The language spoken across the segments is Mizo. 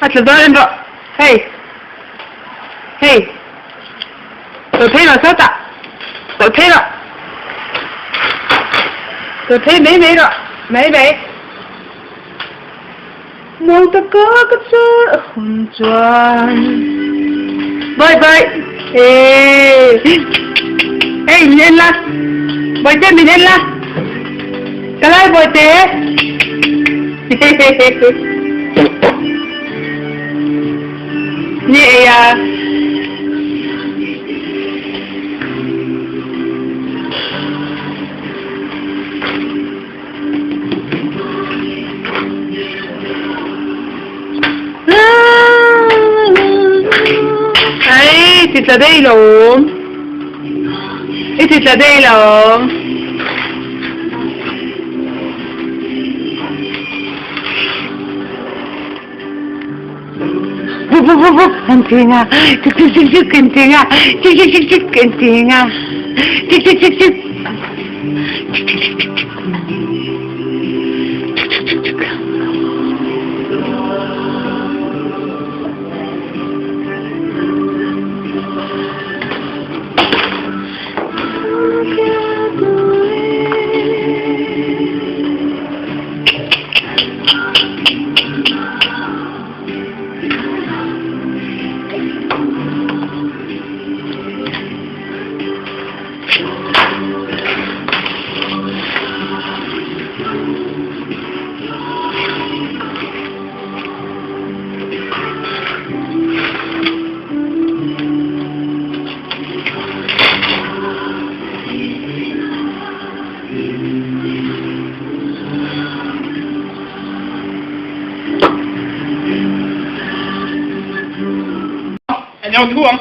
A tla dawn en rawh. Hei. Hei. Tawlh phei rawh sawtah. Tawlh phei rawh. Tawlh phei mai mai rawh. Mai mai. Muang taka ka chawr a hun chuan. Bye bye. Eee. Hei min en la. Bawihte min en la. Ka lai bawihte. Ni ei a. Ei, ti tla dei lo. I ti tla dei lo. Vup vup vup vup an ti nga. Chik chik chik chik an ti nga. Chik chik chik chik an ti nga. Chik chik chik chik. Chik chik chik chik chik. Chik chik chik chik.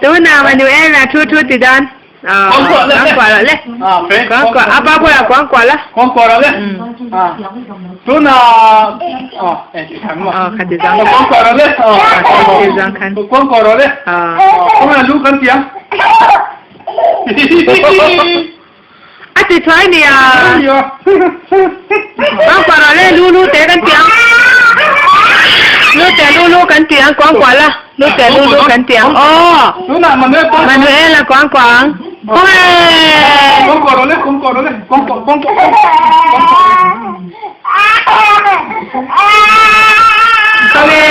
Tuna Manuel a thu thu ti dan. Quang quả le. Quang quả apa pawh quang quả la. Quang quả le. Tuna kha ti zang. Quang quả le. Ti zang khan. Quang quả le. Tuna lu kan tiang. A ti thuai nia. Kuangkuah le lu lu te kan ti ang. Lu te lu lu kan ti ang kuangkuah la. Lu te lu lu kan ti ang. Aw. Manuel a kuangkuah ang. Kuangkuah le kuangkuah le kuangkuah kuangkuah. Kame.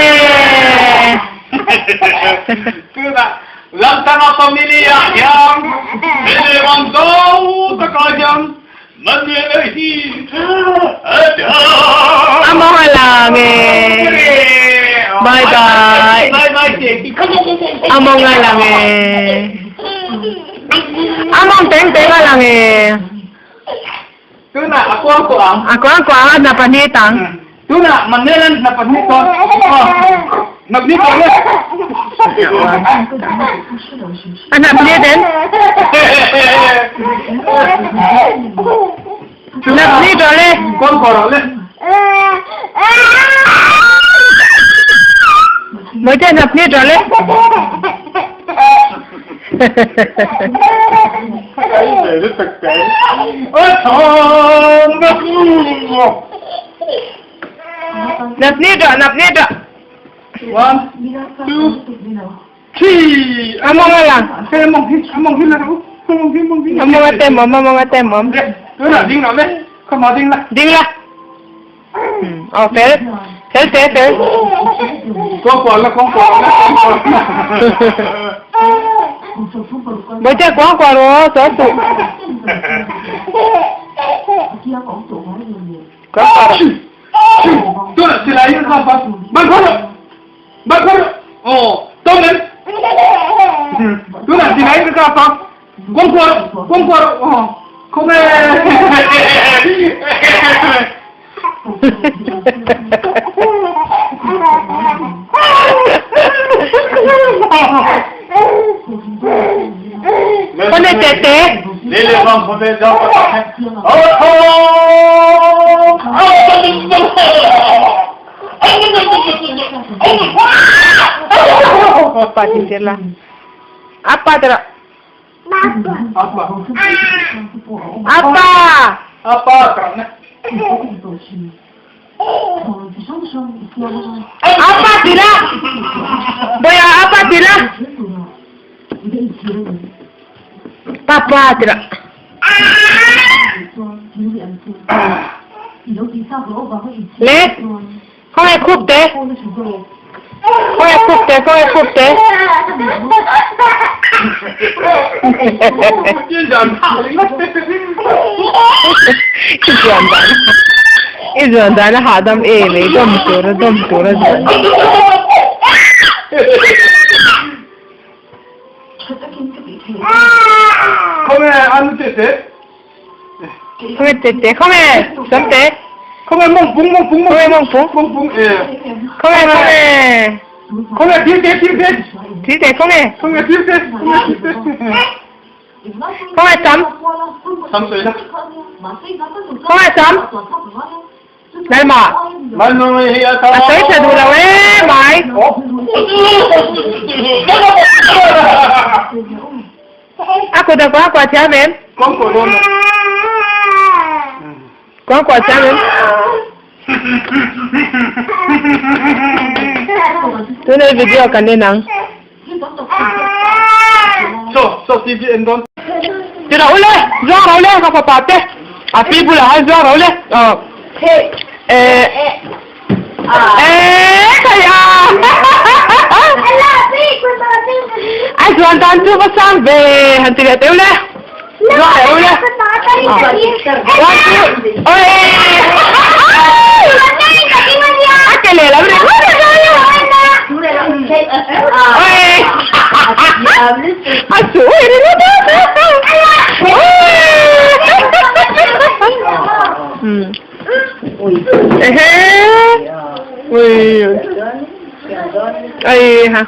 Lamtanga family ah hian Lehlang zau takah hian Manuel hi A mawng a lang e. Bye bye. A mawng a lang e. A mawng teng teng a lang e. Tunah a kuang kuah ang. A kuang kuah ang a hna pahnih tang. Tunah Manuel an hna pahnih tawh. Hna pahnih tawh le. A hna pahnih den. Hna pahnih tawh le. Kuang kuah rawh le. Mawite hna pahnih tawh le. Nap ni dah, nap ni dah. One, two, three. Among alang. Among hi, among hi là đâu? Among hi, among hi. Among ate mom, among ate mom. Tôi là ding nào đấy? Không mà ding là. Ding là. Ờ, fel. Fel, fel, fel. Con quả là con quả là con quả. Bawihte kuang kuah rawh chaw suh. Kuang kuah rawh. Tunah silai in ka pa. Ban khaw rawh. Ban khaw rawh. Aw, tawng nen. Tunah silai in ka pa. Kuang kuah rawh. Kuang kuah rawh. Aw, khawnge. Con này tệ tệ. Apa ti la? Apa tera? Apa? Apa? Apa kerana? Apa tidak? ti la. Papa ti la. Le. Khawnge khup te? Khawnge khup te? Khawnge khup te? I zuan dan i zuan dan a hahdam em ei dawm tur a dawm tur a zuan. Khawnge an te te? Khawnge tete khawnge sam te Khawnge mawng pung mawng pung khawnge mawng pung mawng pung e khawnge khawnge Khawnge thil te thil te thil te khawnge khawnge thil te khawnge thil te khawnge sam Sam sawi la khawnge sam Lalma a sawi tha duh lo e mai. A kut a kuah kuah thiam em? Kuah kuah thiam em? Tuna i video kan en ang. Chaw, chaw TV en dawn. Ti rau le, zuang rau le ka fapa te. A pi bulah han zuang rau le. Eh. Eh, thei a. Ai zuan dan chu va sang ve han ti leh teuh le. Zuang leh le. One, two, oi. A ke leh lam ringawt a Oi. A su ui ringawt a. Oi. Ehe. Ui. Ai ha.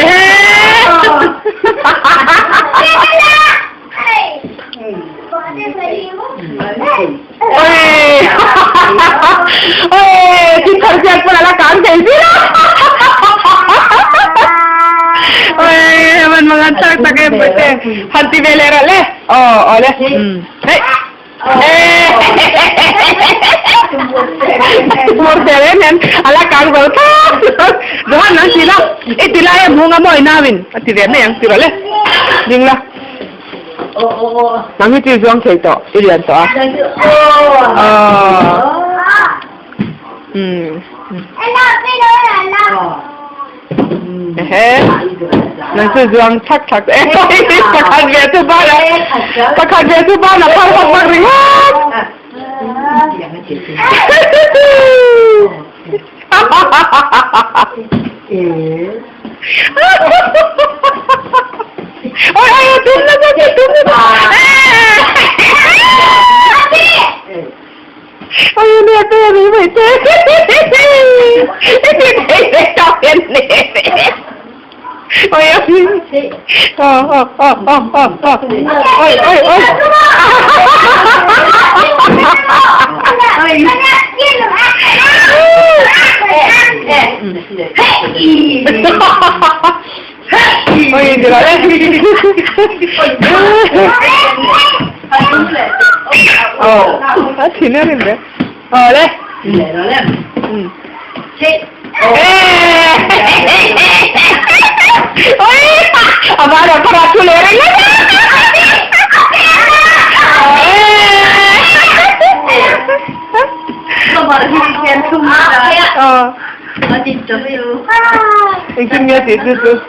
Ehe. Oi. Oi, thil thar chiat pawn ala kang thei zir a. Oi, man mangan chak tak em pawh han ti ve leh rawh le. Aw, aw le. Hei. Murte reng hian a la kang zo thlap Johan nang ti la i ti lai a hmung a mawi nauin a ti ve mai ang ti rawh le ding la nang hi chu i zuang thei tawh i lian tawh a aw Ehe nang chu zuang thak thak e pakhat ve chu ban a pakhat ve chu ban a phar vak vak ringawt Ôi ôi tum na tum na Ôi nè tôi đi vậy thế. Ôi ôi. Ờ ờ ờ ờ ờ ờ. Ôi ôi ôi. Ôi được rồi đấy. Ờ, a thin a rim ve. Ờ đây. Ừ. Ôi, a va lo para thu leh reng Ờ. Engtin nge tih chu chu.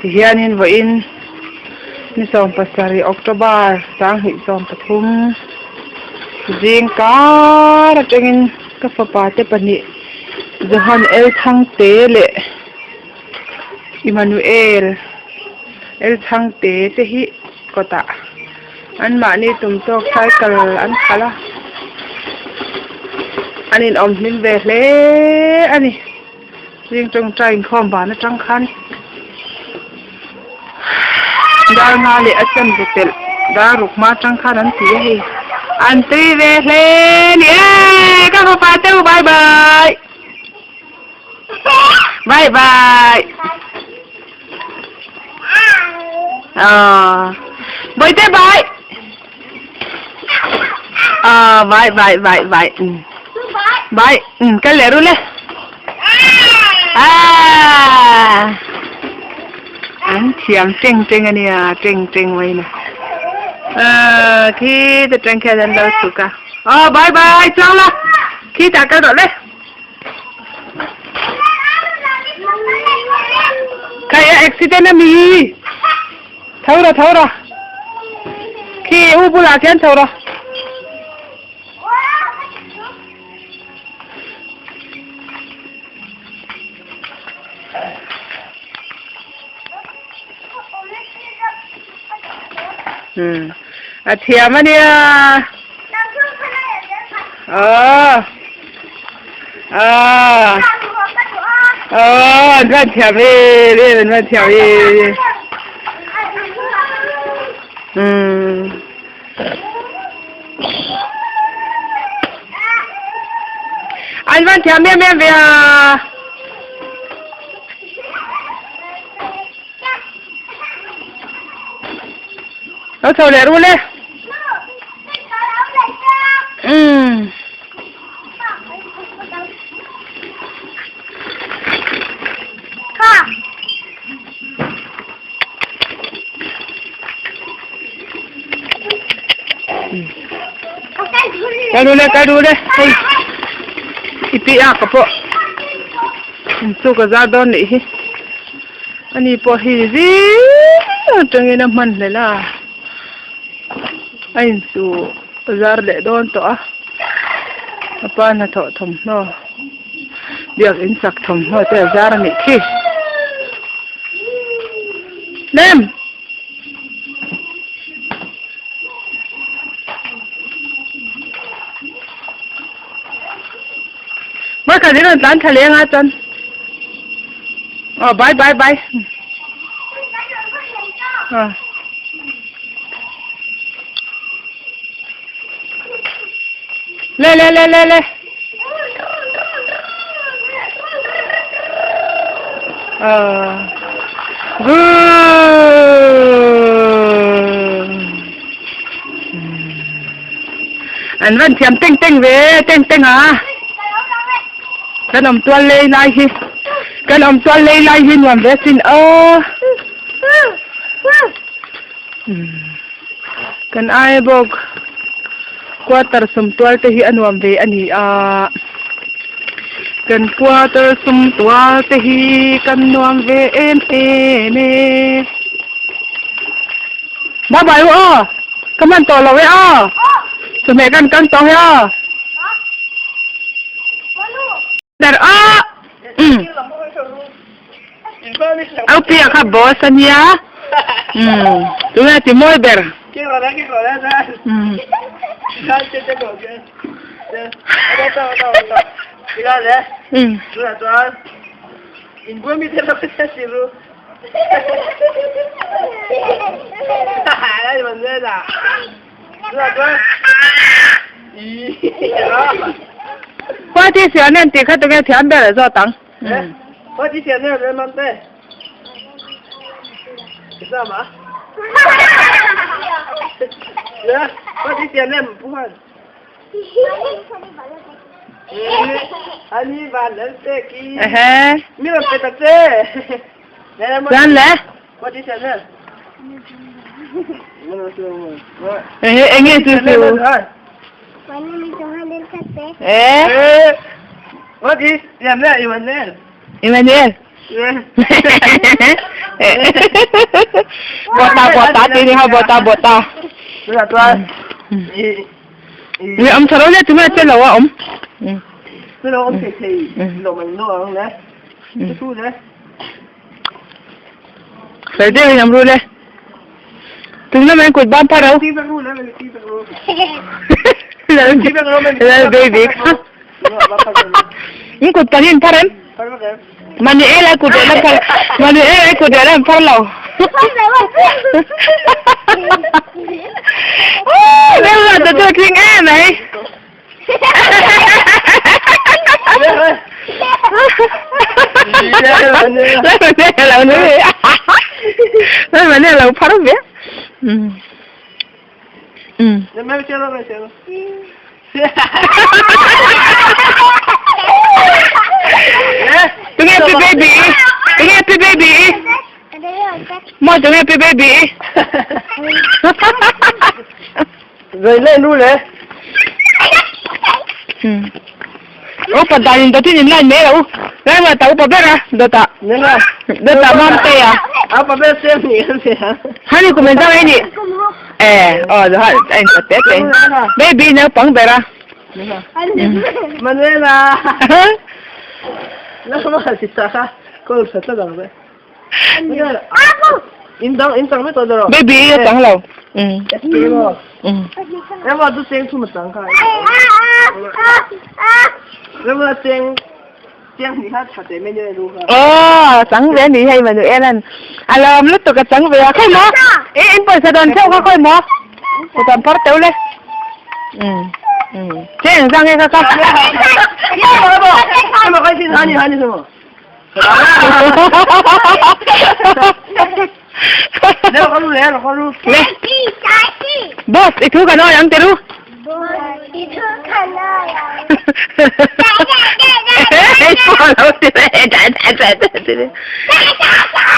Tihianin vawiin ni 17 October 2023 zing kar atangin ka fapa te pahnih Johan El Thangte leh Emmanuel El Thangte te hi kawtah Anmahni tum tawk cycle an khalh a, an inawm hlim ve hle a ni. Zing tawngtai inkhawm van atang khan dar nga leh a chan ve telh dar ruk hma atang khan an ti a hei. An tui ve hle a ni e, ka fapa te u bye bye. Bye bye. Aw Bawihte bye Aw bye bye bye bye bye kal leh ru le Aaa An thiam teng teng a nia teng teng mai na Aaa khi ta tang khian an lo chhuk a Aw bye bye chuang la khi tah kal rawh le. Khai a accident a mi tho rawh tho rawh khi u bulah khian tho rawh. A thiam a nia. Aw. Aw. Aw, an van thiam em em, an van thiam em em. Hmm. An van thiam em em ve a. Lo chho leh ru le. Umm. Kal ru le, kal ru le. Hei. I pi a ka pawh. Chu ka zar dawn nih hi. Ani pawh hi zing atangin a hman hlel a, a insu zar leh dawn tawh a, a pa hnathawh thawmhnaw biak in sak thawmhnaw te a zar a nih khi. Lem! Hmarkhat in rawn tlan thla leng a chuan. Aw bye bye bye. Aw. Le le le le le. Aw. Good. An van thiam teng teng ve teng teng a. Kan awm tual lei lai hi kan awm tual lei lai hi nuam ve sin aw. Kan ai bawk quarter sum tual te hi a nuam ve a ni a. Kan quarter sum tual te hi kan nuam ve em em e. Bye bye u aw. Ka hman tawh lo e aw. Chawhmeh kan kang tawh he aw. Ber a. Um. Au pia kha boss a nia. Um. Tunge ti mawi ber. Um. Um. Party siam en tih kha tunge thiam ber a zawt ang. Ehe. Chuan le. Ehe enge chu chu. Eh. Emmanuel. Bota bota ti ni ha bota bota. Ni om tharo le tu me che lo a om. Fel deuh in am ru le. Tuna mai kut ban phar lo. Lal baby kha. In kut kan in phar em? Manuel a kut lehlam phar. Manuel a kut lehlam phar lo. Lal la ta chu tling em mai. Lal Lo phar ve. Um. Um. Tunge pi baby? Tunge pi baby? Mo tunge pi baby? Rồi lên luôn le. Upa dan in dotin in line mai lo. Lai ma ta upa ber a dawtah dawtah mamte a. Upa ber sem ni kan sia. Hani kum engzah nge ni? E aw zaha a in kawt te te. Baby naupang ber a. Manuela. Lama si ta kha call tha tlat ang che. In dang in chang vek tawh rawh. Baby a chang lo. Ema chu cheng thum a chang kha. Ema cheng cheng ni kha tha te mai ni ru kha. Aw chang ve ni hei manu elan. A lawm lutuk a chang ve a khawi maw? I in pawisa dawn theuh kha khawi maw? Kut an phar teuh le. Cheng engzah nge kha kha. Ema kai sin hani hani chu maw? Boss, i thu kan awi ang ti ru.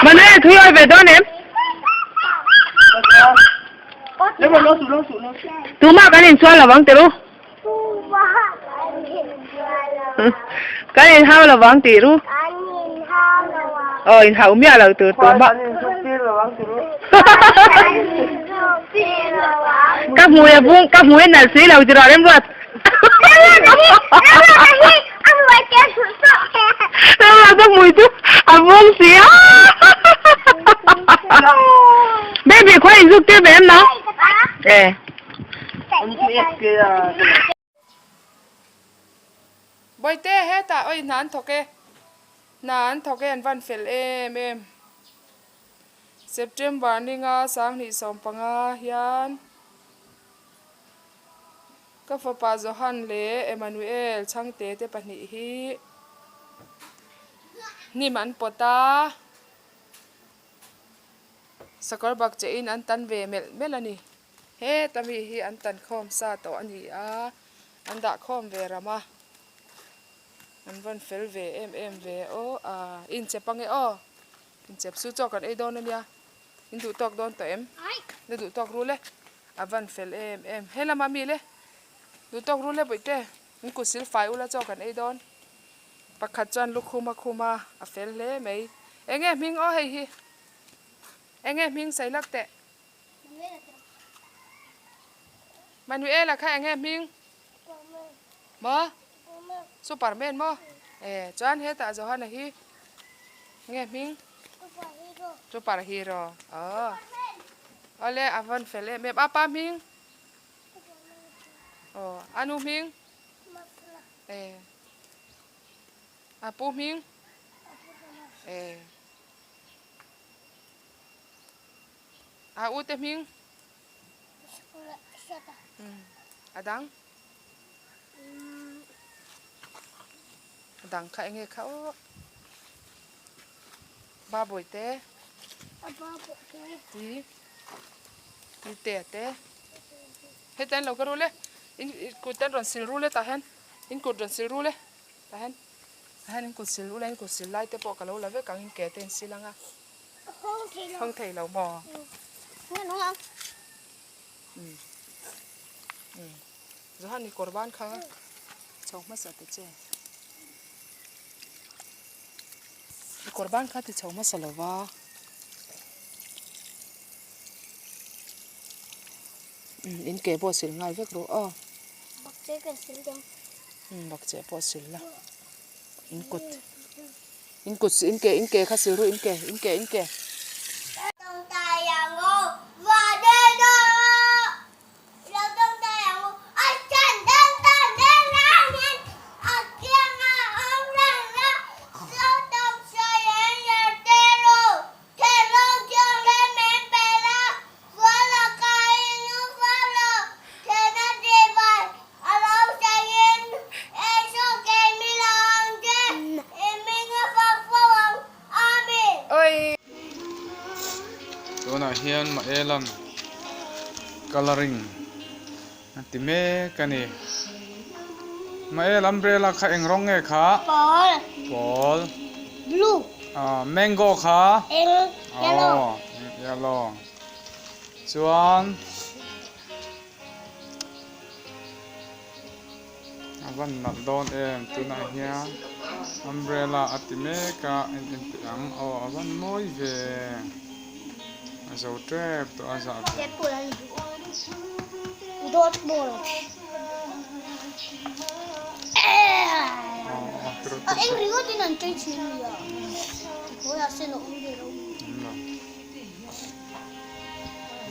Mana thu i awi ve dawn em? Tumah kan insual lo vang ti ru. Kan inhau lo vang tih ru. Aw inhau miah lo tur tur mah. Ka hmui a vung ka hmui a nalh si lo tiraw Remruat. Remruat ka hmui chu a vung si a. Baby khawi inzuk tir ve em nang? Eh. Bawihte hetah awi hna an thawk e, hna an thawk e an van fel em em. September ninga 2015 hian ka fapa Johan leh Emmanuel Chhangte te pahnih hi hnim an pawt a. Sakawr bak che in an tan ve melh melh a ni. Heta mi hi an tan khawm sa tawh a ni a, an dah khawm ve ram a, an vawn fel ve em em ve aw a, inchep ange aw, inchep su chaw kan ei dawn a nia, in duh tawk dawn tawh em? Na duh tawk rul e, a vawn fel em em, he lama mi le, duh tawk rul e bawihte, in kut sil fai ula chaw kan ei dawn. Pakhat chuan lukhum a khum a, a fel hle mai. Enge hming aw hei hi? Enge hming sawi lak teh? Manuela kha enge hming? Maw? Superman maw? E chuan hetah Johana hi enge hming? Super hero. Aw. Awle a vawn fel em em. A pa hming? Aw, a nu hming? E. A pu hming? E. A u te hming? A dang? A dang kha enge kha aw? Ba bawi te? Ti? Ti te te? Heta in lo ka rul e. In kut ten rawn sil rul e tah hian in kut rawn sil rul e tah hian tah hian in kut sil rul a in kut sil lai te pawh ka lo la vek ang in ke te in sil ang a hawng thei lo maw umm umm Johan i kawr ban kha chho hmasa ta che i kawr ban kha ti chho hmasa lo va. Umm in ke pawh sil nghal vek rawh aw. Bakcheh kan sil dawn. Umm bakcheh pawh sil la. In kut in kut in ke in ke kha sil ru in ke in ke in ke. Oi. Tunah hian Maela'n colouring a ti mek a ni. Mael umbrella kha eng rawng nge kha? Pawl. Pawl. Blue. Ah mango kha? Eng yellow. Aw yellow. Chuan A van nalh dawn em tunah hian umbrella a ti mek a en en teh ang aw a van mawi ve a zo tep tawh a zah ve.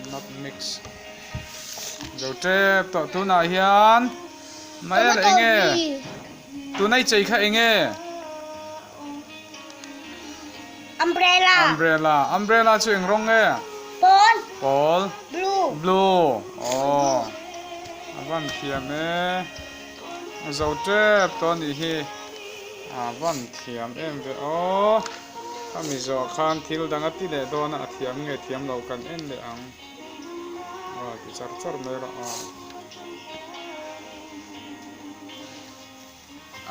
Not mix zo tep tawh tunah hian mai a eng nge tuna i chei kha eng nge umbrella umbrella umbrella chu eng rawng nge pawl pawl blue blue aw a van thiam e a zo tep tawh a nih hi a van thiam em ve aw. A mi zawh khan thil dang a ti leh dawn a, a thiam nge thiam lo kan en leh ang. Aw ti char char mai rawh aw.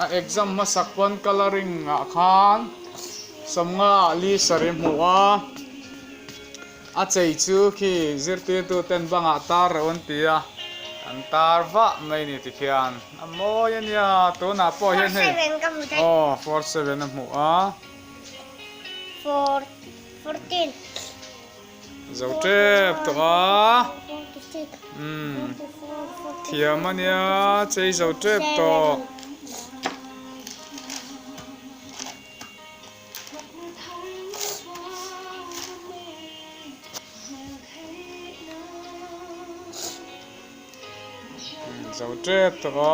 A exam hmasak pawn colouring ah khan sawmnga ah li saree hmu a, a chei chu khi zirtirtu ten bangah tar reuh an ti a, an tar vah mai ni tikhian a mawi a nia tunah pawh hian hei aw 47 a hmuh a. Zo tep tawh a umm thiam a nia chei zo tep tawh. Zo tep tawh a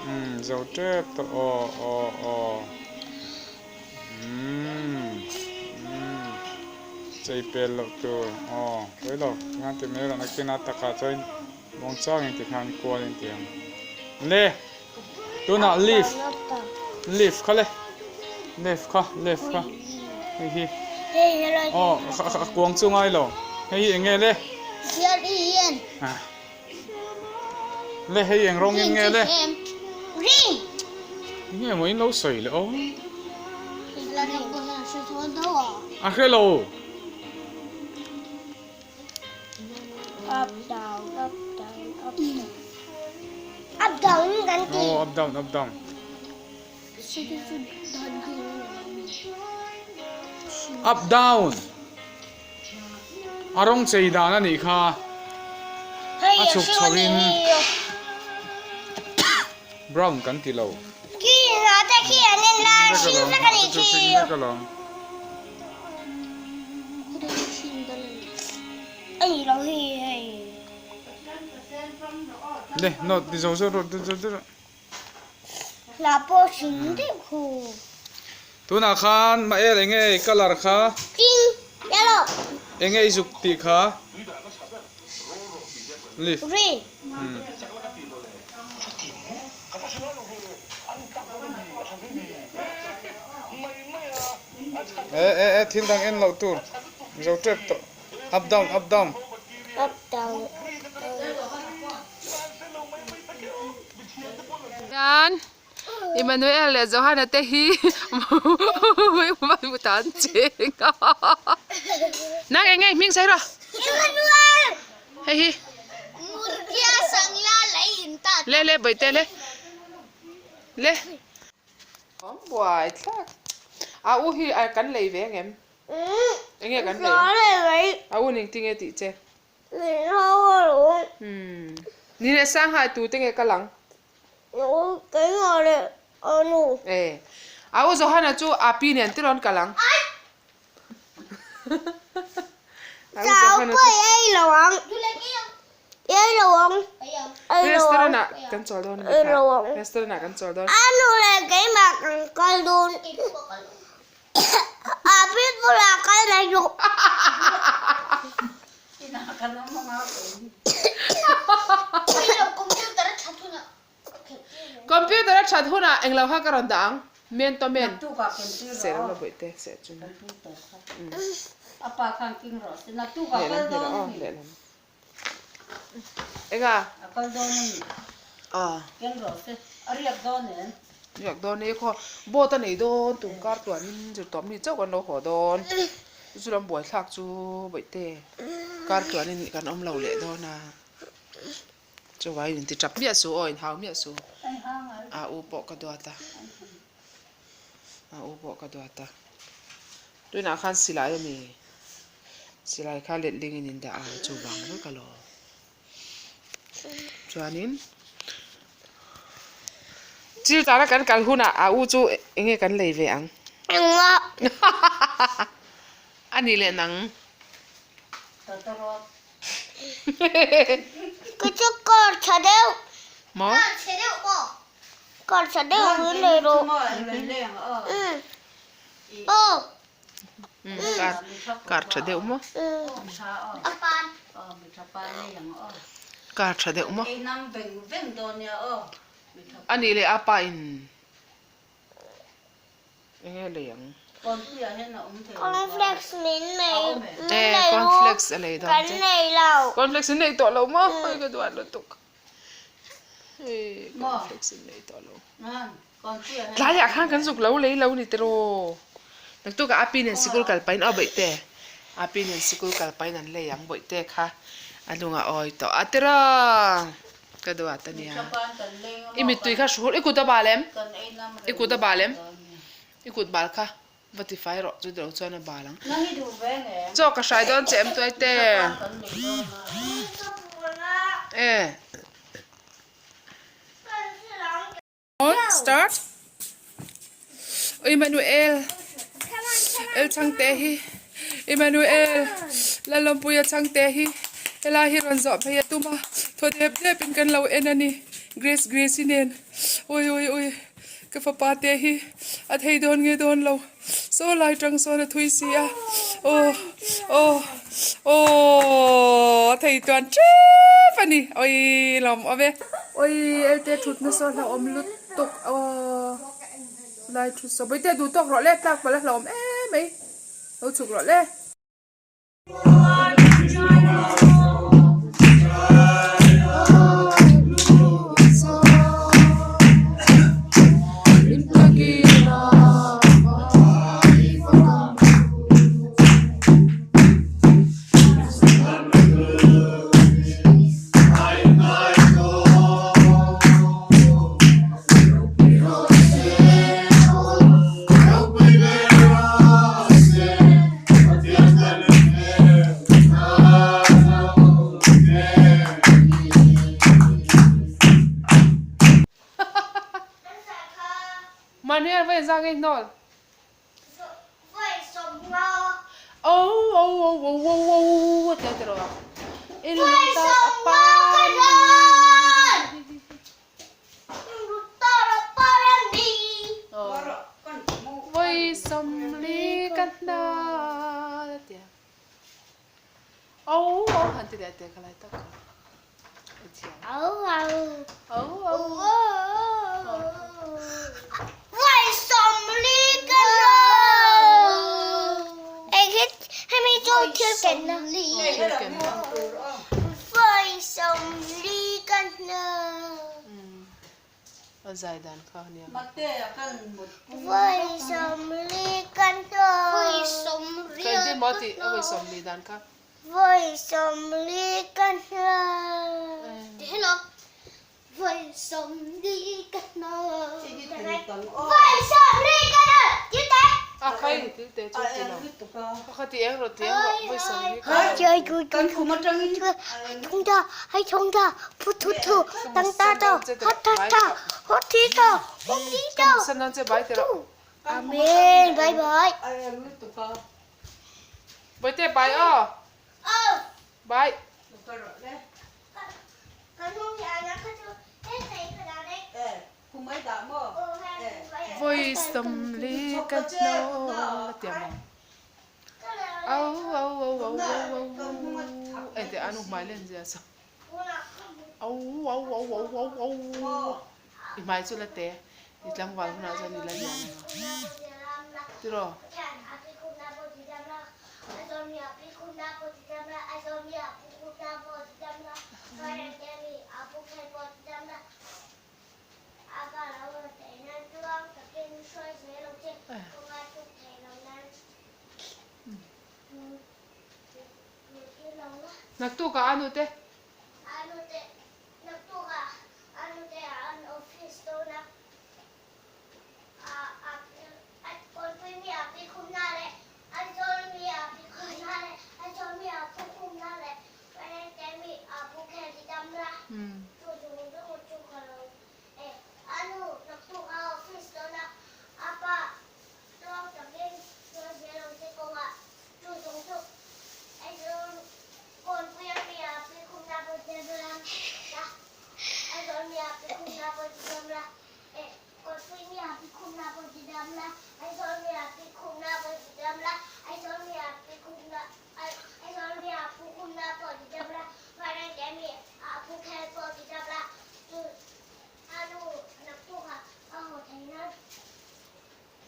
umm zo tep tawh aw aw aw umm umm chei pel loh tur aw pawi lo tikhan ti mai erawh nakin a takah chuan muang changin tikhan kual in ti ang le tunah leaf leaf kha le leaf kha leaf kha hei hi aw a kuang chu ngai lo hei hi eng nge le. Le hei eng rawng in nge le? Enge maw in lo sawi le aw? A hre lo. Up down up down up down. Up down kan ti. Oh up down up down. Up down. A rawng chei dan a nih kha a chhuk chho in brown kan ti lo. Le note ti zo zo rawh zo zo rawh. Tunah khan Mael enge i colour kha? Enge i zuk tih kha? Leaf. E e e thil dang en loh tur zo tep tawh. Up down up down. Up down. Hian Emmanuel leh Johana te hi ta an cheng a nang eng nge hming sawi rawh Emmanuel hei hi Murgia sangla lei in ta le le bawihte le le awm buai thlak a u hi kan lei ve ang em eng nge kan lei a u ning tinge tih che Ni leh Shanghai tu te nge kal ang? E a u Johana chu a pi nen te rawn kal ang. A u Johana chu Restaurant ah kan chawl dawn a ni kha. Restaurant ah kan chawl dawn. Computer a that hunah englo kha ka rawn dah ang. Men to men. Seh lo la bawihte seh chu. Lehlam hi rawh aw lehlam. Enga? Aw. Riak dawn e khaw boat a nei dawn tum kar tluanin zirtawp mi chauh kan lo haw dawn. Chu chu lam buaithlak chu bawihte kar tluanin kan awm lo leh dawn a. Chuvangin inti tap miah suh aw inhau miah suh. A u pawh ka duat a. A u pawh ka duat a. Tunah khan silai a ni. Silai kha letlingin in dah a chuvang vek alawm. Chuanin thil tana kan kal hunah a u chu eng nge kan lei ve ang? Engmah. A nih leh nang. Ka chu car tha deuh. Maw? Car chhe deuh maw? Car tha deuh min lei rawh. Aw. Car car tha deuh maw? Car tha deuh maw? A nih leh a pa in eng nge lei ang? Cornflakes min nei Eh cornflakes a lei dawn kan che. nei lo. Cornflakes in nei tawh lo maw? Hei ka duat lutuk. Hei cornflakes in nei tawh lo. Tlaiah khan kan zuk lo lei lo ni tiraw? Naktukah a pi nen sikul kal pahin aw bawihte a pi nen sikul kal pahin an lei ang bawihte kha a lungah awi tawh a tiraw ka duat a nia. I mittui kha hru i kut a bal em? I kut a bal em? I kut bal kha va ti fai rawh chu tilo chuan a bal ang. Chaw ka hrai dawn che em tuaite? E. Start. Emmanuel. El changte hi. Emmanuel. Lalawmpuia changte hi. Helai hi rawn zawh phei a tum a. Thaw dep dep in kan lo en a ni. Grace Grace-i nen. Ui ui ui. Ka fapa te hi a thei dawn nge dawn lo. Saw lai tang sawn a thui si a. Aw aw aw a thei tuan tep a ni. Oi lawm awm e. Oi elte thut na saw hlauhawm lutuk aw lai thut saw bawihte duh tawk rawh le tlak palh a hlauhawm em mai lo chhuk rawh le. Manuel vawi zang nge hnawl? Oh oh oh oh oh oh a tia tiraw a. I lung tak a pan. Vawi 40 ka hna a tia. Au au han ti leh teh ka lai tak kha. I thiam. Au au. Au au. Vawi 40 ka hna. Hemi chu thil kenna. Thil kenna. Vawi 40 ka hna. A zai dan kha a nia. Vawi 40 ka hna. Ka intin maw tih a vawi 40 dan kha. Vawi 40 ka hna. Hello. Vawi 40 ka hna. Vawi 40 ka hna. Tilte. A khai tilte chu ti lo. A kha ti eng rawh ti eng rawh vawi 40 ka hna. Kan khum atangin thung ta hai thung ta phu thu thu tang ta ta hot ta ta hot thi ta hot thi ta. San nan che bai te rawh. Amen bye bye. Bawihte bai aw. Bai. Vawi 40 ka hnawl a ti ang. Au au au au au au Engteh a nu hmai len zia chu. Au au au au au au I hmai chu la te i tlangval hunah chuan i la lian ang a. Tiraw? Naktuk ah anu te.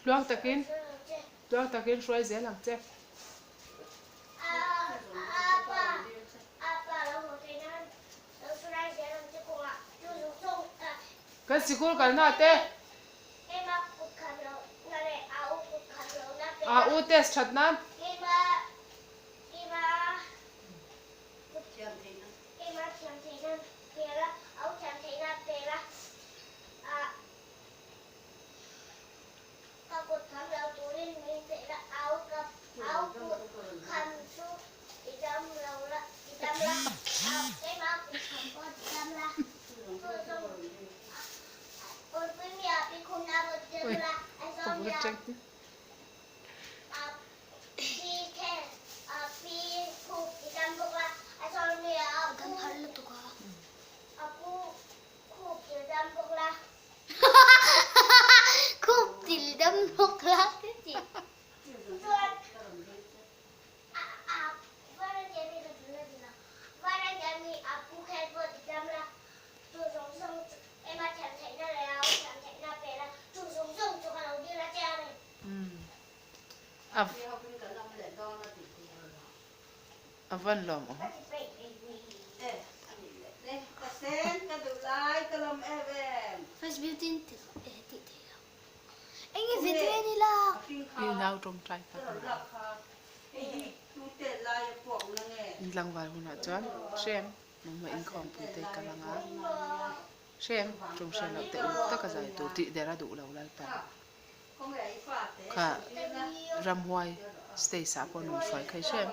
Tluang takin tluang takin hruai zel ang che. Kan sikul kalna te. A u test that nan. A van lawm awm. I nau tawngtai kha ka ngai. In tlangval hunah chuan hrem nangmah inkhawmpui te ka la nga. Hrem tum hre loh teh uluk taka zai tur tih der a duh lo Lalpan. Kha ramhuai stage ah pawh nun hruai kha i hrem.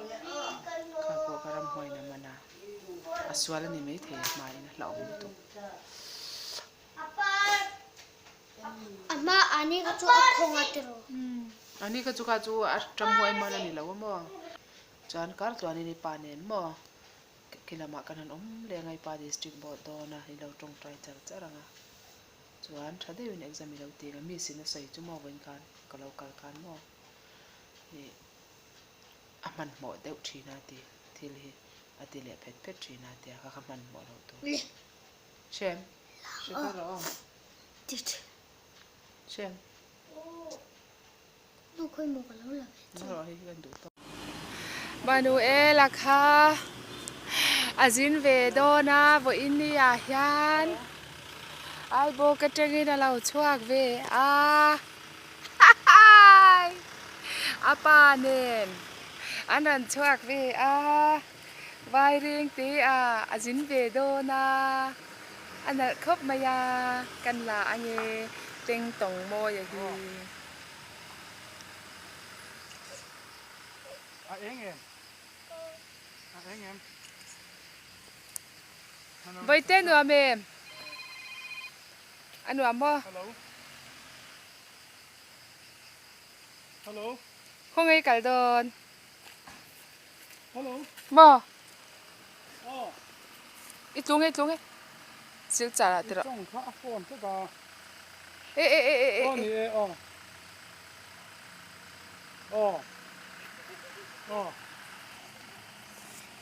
Kha pawh ka ramhuai in a man a, a sual a ni maithei a hma in a hlauhawm lutuk. Ani kha chu kha chu a ramhuai man a ni lo a maw? Chuan kar tluanin i pa nen maw? Khi lamah kan han awm leng a, i pa district board dawn a, i lo tawngtai char char ang a. Chuan tha deuhin exam i lo ti ang a, miss in a sawi chu maw vawiin khan ka lo kal khan maw ih a hmanhmawh deuh thin a ti thil hi a ti leh phet phet thin a tia kha kha hmanhmawh loh tur. Hrem, hre kha rawh aw. Hrem. Manuela kha a zin ve dawn a vawiin ni ah hian Aibawk atangin a lo chhuak ve a a pa nen an rawn chhuak ve a vairing te ah a zin ve dawn a a nalh khawp mai a kan la ange teng tawng mawi a hi. A eng em? A eng em? Hello. Vaite nuam em? A nuam maw? Hello. Hello. Khawngaih kal dawn. Hello. Maw? Aw. I tlung e, i tlung e. Silchar ah tirah. I tawng kha a phone tlat a. E e e e e. Aw ni e aw. Aw. Aw.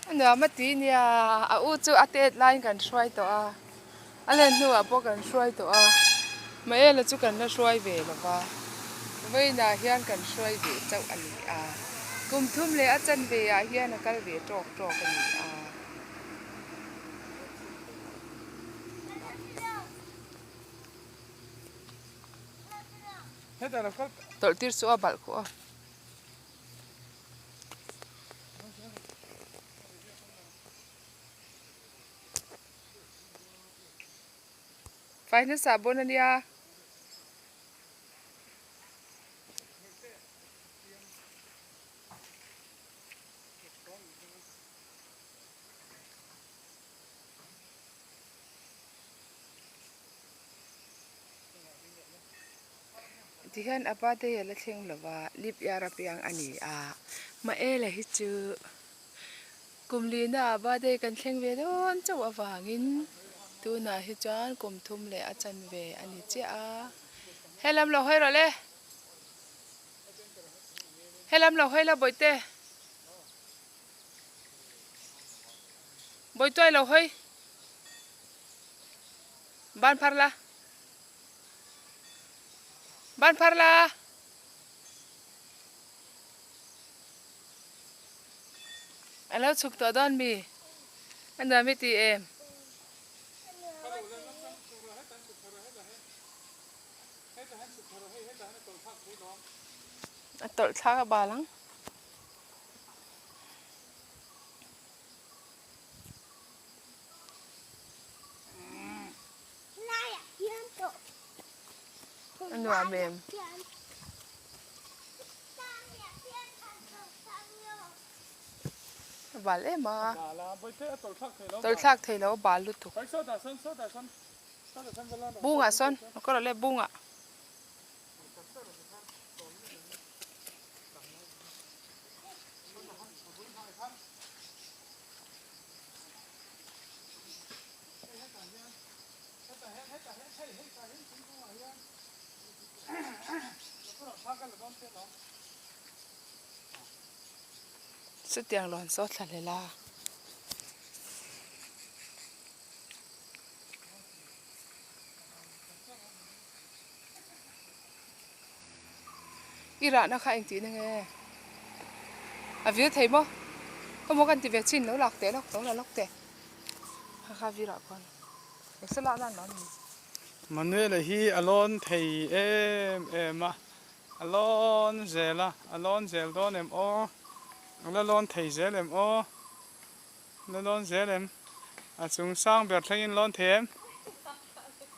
A nuam a ti nia, a u chu a tet laiin kan hruai tawh a, a len hnuah pawh kan hruai tawh a, Maela chu kan la hruai ve lo va, vawiinah hian kan hruai ve chauh a ni a. Kum thum leh a chanve ah hian a kal ve tawk tawk a ni a. Tawlh tir chu a balh khuh a. Fai hnasa bawn a nia. Tihian a birthday a la thleng lo va, leap year a piang a ni a, Maela hi chu kum lina a birthday kan thleng ve dawn chauh avangin tunah hi chuan kum thum leh a chanve a ni chiah a, helam lo hawi rawh le, helam lo hawi la bawihte. Bawihtuai lo hawi. Ban phar la. Ban phar la. A lo chhuk tawh dawn mi? A nuam i ti em? A tawlh thlak a bal ang. A nuam em? A bal em a. Tawlh thlak thei lo a bal lutuk. Bungah sawn a kawr ah le bungah. Chutiang lawn saw thla hlel a. I rahna kha engtih na nge? A vir thei maw? Khaw maw kan ti ve chin lo lak teh lawk lo la lawk teh. Kha kha virah khawn engse lak nan lo ni. Manuel-a hi a lawn thei em em a, a lawn zel a, a lawn zel dawn em aw? A la lawn thei zel em aw? La lawn zel em? A chung sang ber thlengin lawn thei em?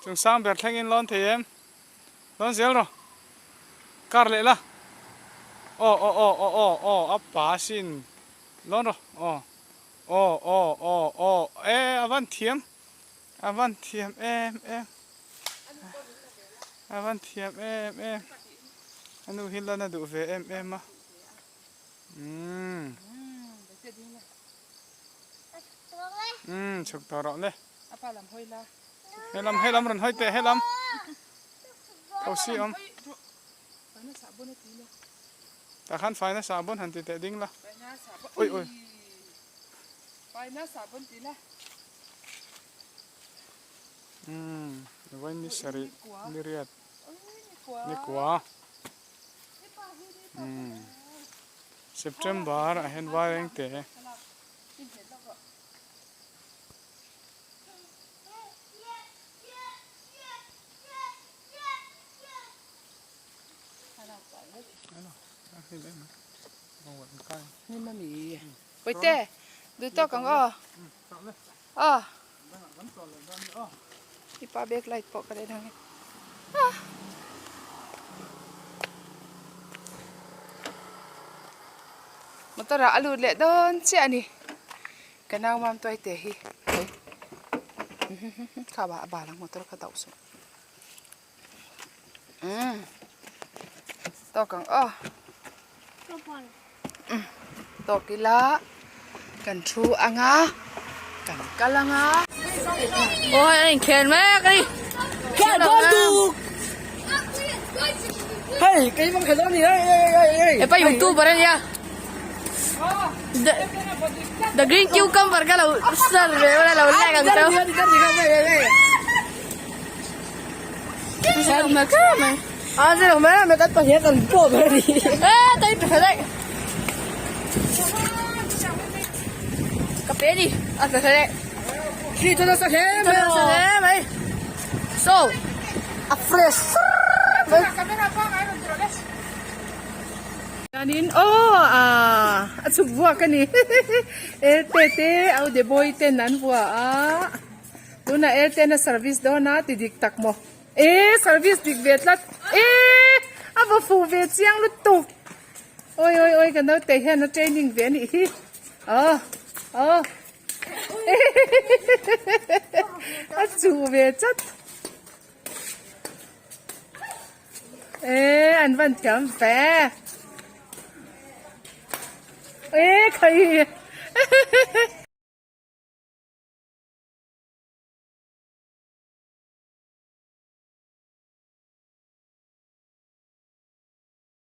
Chung sang ber thlengin lawn thei em? Lawn zel rawh. Kar leh la. Aw aw aw aw aw aw a pa sin. Lawn rawh. Aw aw aw aw aw e a van thiam. A van thiam em em. A van thiam em em. A nu hi lan a duh ve em em a. Umm. Umm chhuk tawh rawh le. Helam helam rawn hawi teh helam. Thosi awm. Tah khan faina sahbawn han ti teh ding la. Ui ui. Umm vawi ni sarih ni riat ni kua. Umm September ah hian vai reng teh e. Pawite duh tawk ang aw aw i pa bag light pawh ka la en ang e ah. Motor ah a lut leh dawn chiah a ni ka nau mam tuai te hi hei kha a bal ang motor kha dauh suh umm tawk ang aw tawk ila kan thu anga kan kal anga aw hei a inkhel mek a ni hepa youtuber a nia the the green cucumber ka lo star ve a lo like ang cheu. pe a ni. A tla hle. Thli thaw nasa hle mai aw. Nasa hle mai. So, a fresh mai. Camera pangai rawn ti rawh le. Chuanin aw ah a chhuk vuak a ni. Elte te au de boy ten an vua a. Tunah elte na service dawn a ti dik tak maw. E service dik ve tlat. E a va fuh ve chiang lutuk. Oi oi oi ka naute hian a training ve anih hi aw aw a chuh ve chat e an van thiam ve e khai.